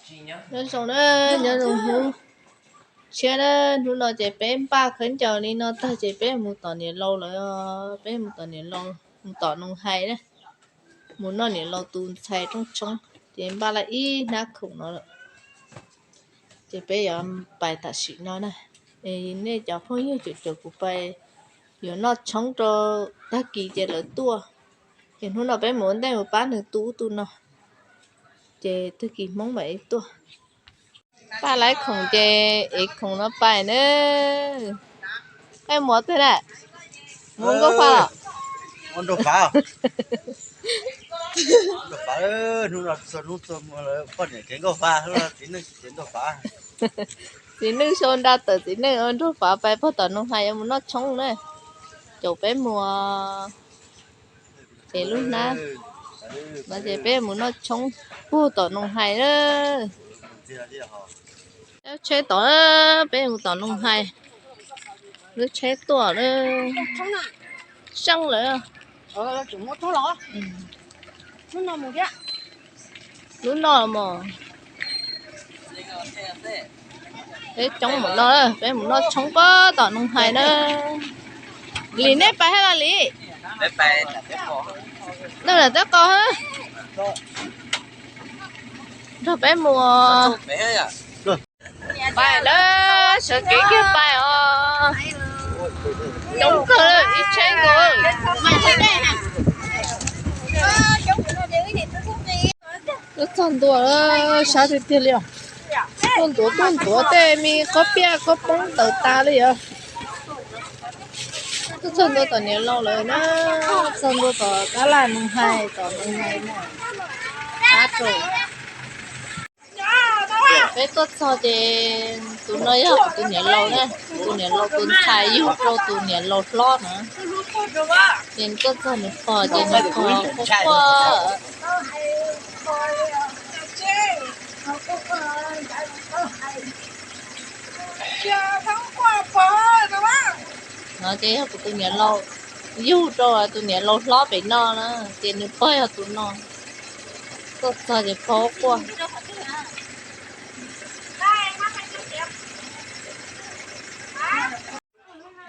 Nyob zoo na, nyob zoo hnub tshiab na, hnub no ces peb npaj khaub ncaws li no tag ces peb mus tom niam laus lawm, peb mus tom niam laus, mus tom Noog Hais na, mus noj niam laus tus ntxhais rooj tshoob, ces npaj lawm ib hnab khoom no lawm, ces peb yuav pais tam sim no na. Es nej cov phooj ywg caum caum kuv pais yuav noj tshoob rau tag kis ces lawv tuaj, ces hnub no peb mus ua ntej mus pab nws tu ub tu no, ces tag kis Hmoob mam li tuaj. Paj laib khoom ces ev khoom no pais na. Ej, mus twg na? Mus Nkauj Fa los? Ua Nraug Fav. Nraug Fav, hnub no txog hnub txog mus lawm, poj niam kev Nkauj Fa, hnub no txiv neej kev Nraug Fav. Txiv neej sau nra tawm txiv neej ua Nraug Fav pais puag tom Noog Hais yuav mus noj tshoob na. Caum peb mus ces lub hnab no ces peb mus noj tshoob puag tom Noog Hais na. Lub tsheb tod, peb mus tom Noog Hais, lub tsheb tuaj lawm, seej lawm. Lub no mos, peb coob mus no, peb mus noj tshoob puag tom Noog Hais na. Lis, nej pais hab los Lis? Noj lam teb qos hab. Nrog peb mus. Pais lawm, sawv kev kiag pais os. Coob kawg, ib tsheb nkaus. Tuaj txog ntua, sab tiag tiag li os. Tuaj ntuav tuaj ntuav tej me qhob piaj qhob poob tawm tas li os. Tuaj txog ntua tom niam laus lawm na, txog ntua tom tab laj Noog Hais, tom Noog Hais na. Ab, peb tuaj txog ces tus no yog kuv tus niam laus na, kuv tus niam laus tus ntxhais yug rau tus niam laus hlob na. Ces nws tuaj txog nws pog ces nws pog quaj quaj. No ces yog kuv tus niam laus yug rau tus niam laus hlob pem no na, ces nws pog yog tus no. Tuaj txog ces pog quaj.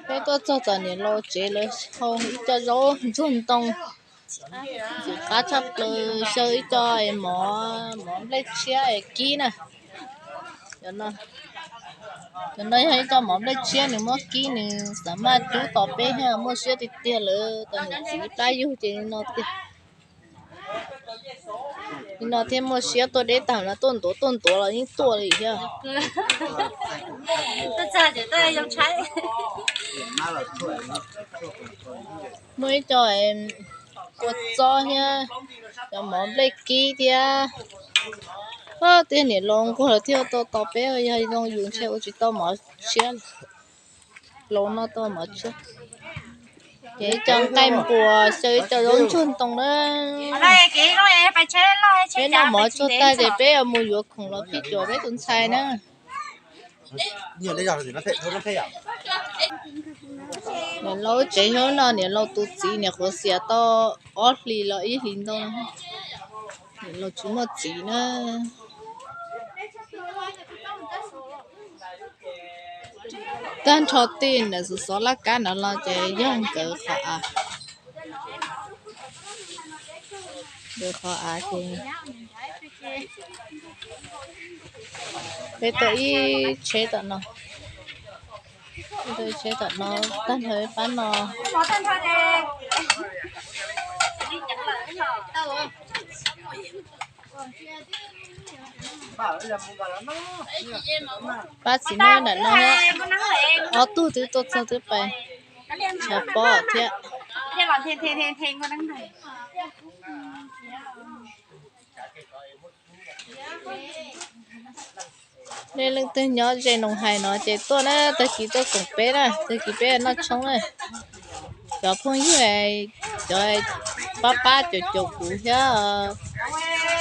Peb tuaj txog tom niam laus tsev lawv hau ib co zaub ntxuag ntoo, qab tshaj plaws, xyaw ib co mov, mov nplej tshiab kib na. Cov no yog ib co mov nplej tshiab nws muab kib, nws xav maj cub tos peb thiab, muaj siab tiag tiag lawm, tos nws txiv plab yug ces li no tiag. Li no thiaj muaj siab tuaj deb tag no, tuaj ntuav tuaj ntuav los yeej tuaj li thiab. Muaj ib co kua txob thiab, cov mov nplej kib thiab. Tiag niam laus nquag lawm thiaj tau tos peb, yog zoo yus ntshe ua tsis tau mov tshiab, laus no tau mov tshiab. Ces ib co nqaij npuas xyaw ib co zaub ntsuag ntoo na. Peb noj mov tsuag tag ces peb yuav mus yuav khoom los phij cuam peb tus ntxhais na. Niam laus tsev nyob no, niam laus tus txiv niam qhuav xiam tau ob hlis los ib hlis ntau, niam laus tsis muaj txiv na. Tag nrho tej ntawm xov xov laj kab no los ces yog nkawd qhov av. Nkawd qhov av ces peb tuaj ib tsheb tom no. Peb tuaj ib tsheb tom no, tag nrho pab no. Pab txiv neej ntawm no, ob tug twb tuaj txog twb pais, tshav pob thiab. Nej leej twg nyob ze Noos Hais no ces tuaj na, tag kis tuaj koom peb na, tag kis peb noj tshoob na. Cov phooj ywg, cov pab pab caum caum kuv thiab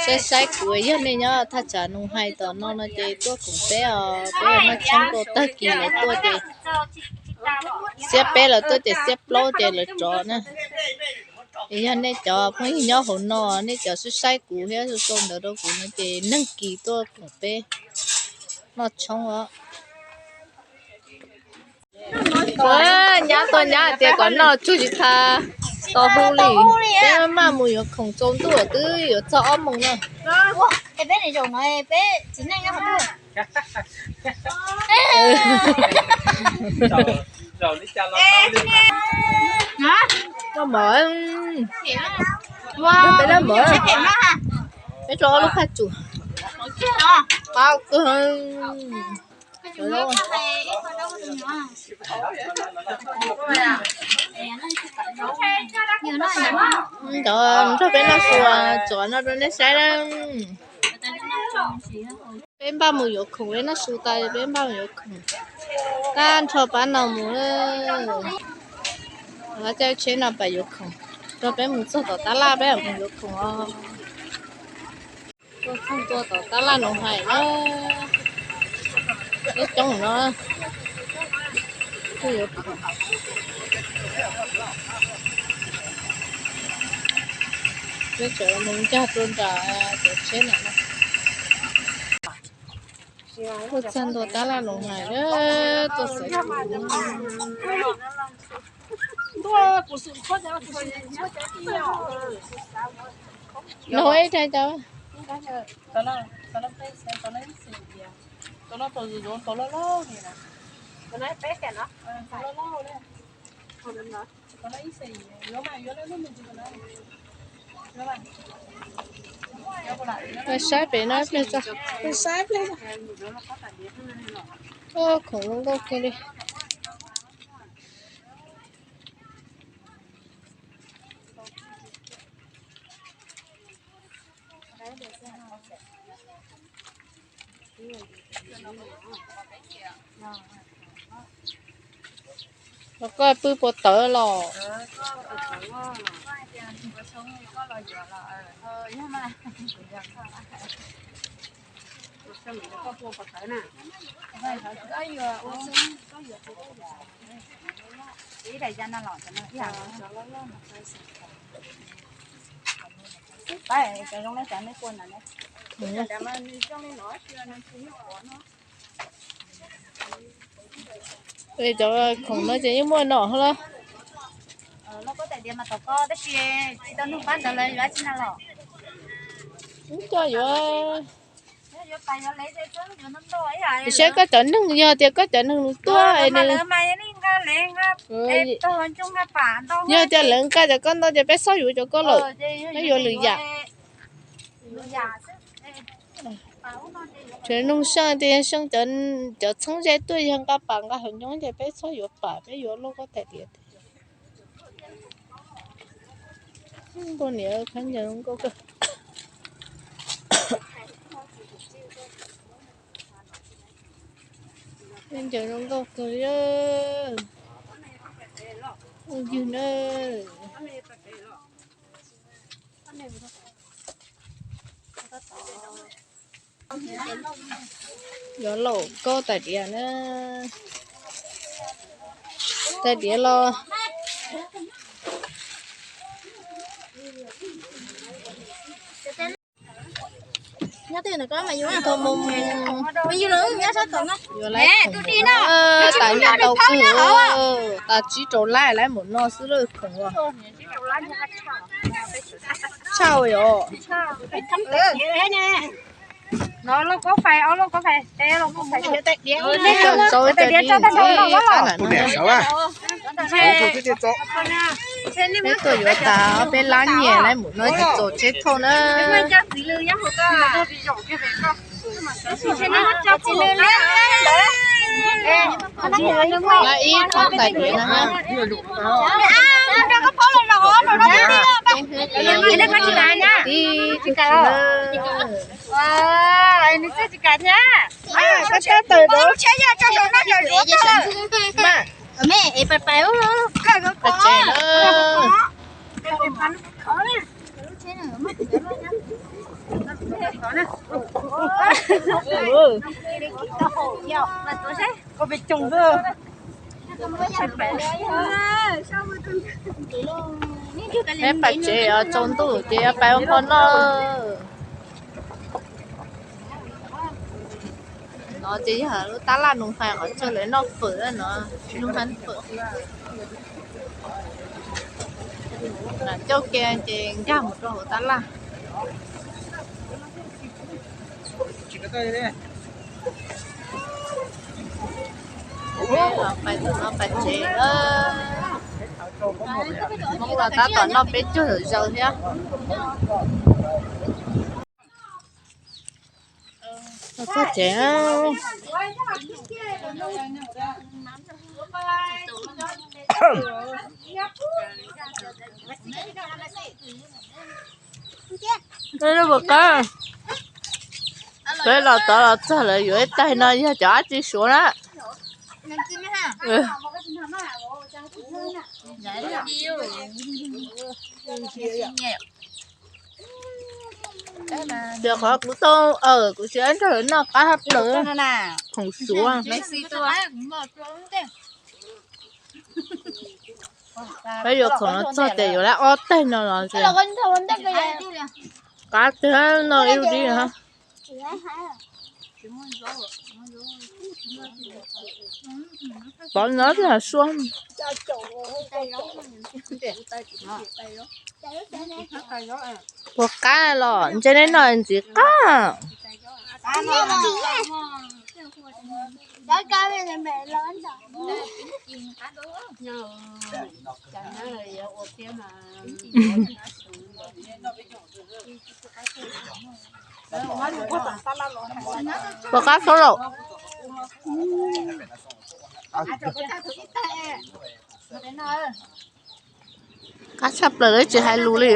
saib saib kuv, yog nej nyob thaj tsam Noos Hais tom no no ces tuaj koom peb os, peb noj tshoob rau tag kis lawv tuaj ces xiab peb lawv tuaj ces xiab plaub ces lawv rov na. Es yog nej cov phooj ywg nyob hauv no, nej cov saib saib kuv thiab sau sau ntawv rau kuv no ces neeg kis tuaj koom peb noj tshoob os. Nyab tuaj nyab tias kom noj tsuag tsis txha tau hu li. Peb maj mus yuav khoom tsaus ntuj twb yuav txog ob moos no. Peb lab mov, peb rau ob lub phaj tsum. Qab kawg. Cov nrog peb noj su, tsom no rau nej saib na. Peb npaj mus yuav khoom, peb noj su tas peb npaj mus yuav khoom. Tab nrho pab no mus, caij tsheb no pab yuav khoom, rau peb mus txog tom tab laj peb mus yuav khoom os. Tuaj txog ntua tom tab laj Noov Hais na, peb coob no. Peb tseem mus ncaj rau nram cov tsheb na. Tuaj txog ntua tab laj Noov Hais na, tuaj xav no ib tag cov. Saib pem no ib pliag tso. Khoom zoo nkauj kawg li. Los koj pw puas tawv los? Cov khoom no ces yeej muaj no los? Tab sis tsis tau nug pab ntawd lawv yuav tsi na los. Coj yuav. Saib koj cov neeg, yog tias koj cov neeg tuaj, yog tias lawv nqa cov koj ntau ces peb txhob yuav cov koj lawm, peb yuav lwm yam. Tseem nug Seej tias Seej cov txheeb ze tuaj yog nqa pam nqa hauv nyob ces peb txhob yuav pam, peb yuav lauj kaub tais diav. Npua niam khab ncaws zoo nkauj kawg. Khab ncaws zoo nkauj kawg li. Phooj ywg na. Yuav lauj kaub tais diav na. Tais diav los. Yuav laiv khoom, tas nyiaj tau kawg, tas tsib rau lab laiv mus no xwb lawm khoom os. Tshaj yom. Tau tau ib co ntxiv qab ntawm no. Peb tuaj yuav tas ob peb lab nyiaj laiv mus no ces txaus tsheb thauj na. Lab ib thooj tais diav na. Tib tug tsis na. Koj tab tawm rau. Pais tsev lawm. Koj pes tsoo xwb. Peb pais tsev os, tsaus ntuj ces yuav pais ua hmo noj. No ces yog lub tab laj Noo Hais qhov chaw lawv noj fawm no, Noo Hais fawm. Coj kiag ces nkag mus rau hauv tab laj. Pais tom no pais tsev, Hmoob los tab tom noj peb caug zawm zaws thiab. Txog tsev. Puas qab? Peb los tod los txog lawv yuav ib tais no yog cov dab tsi suav na. Tias qhov kuv tau, kuv tsis nrog lawv noj qab hab plaws, khoom suav. Peb yuav khoom no txog tias yuav lab ob teg no los qab tiag no ib lub. Pov no tib hais sua. Puas qab los ntshe neb noj ntxiv qab. Puas qab xwb lauj? Qab tshaj plaws, lawv tsis hais lus li.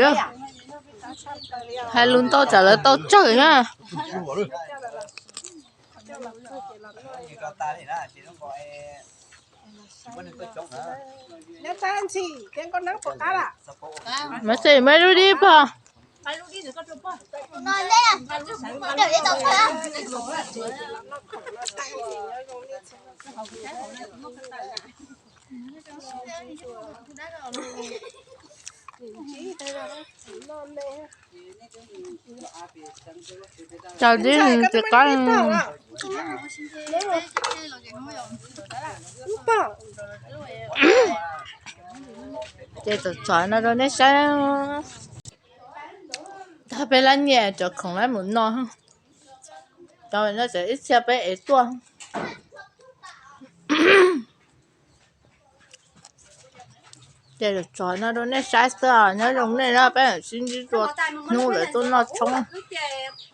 Hais lus ntau tsam lawv tau tsawg na. Maiv xwm, maiv lub dib pog. Tsaus dib tsis qab. Ces txom txom no rau nej saib. Tag peb lab nyiaj cov khoom lab mus no. Cov no tseem ib txhia peb ev tuaj. Ces txom txom no rau nej saib xwb, nyob zoo nej na, peb sib ntsib dua hnub lawv tuaj noj tshoob.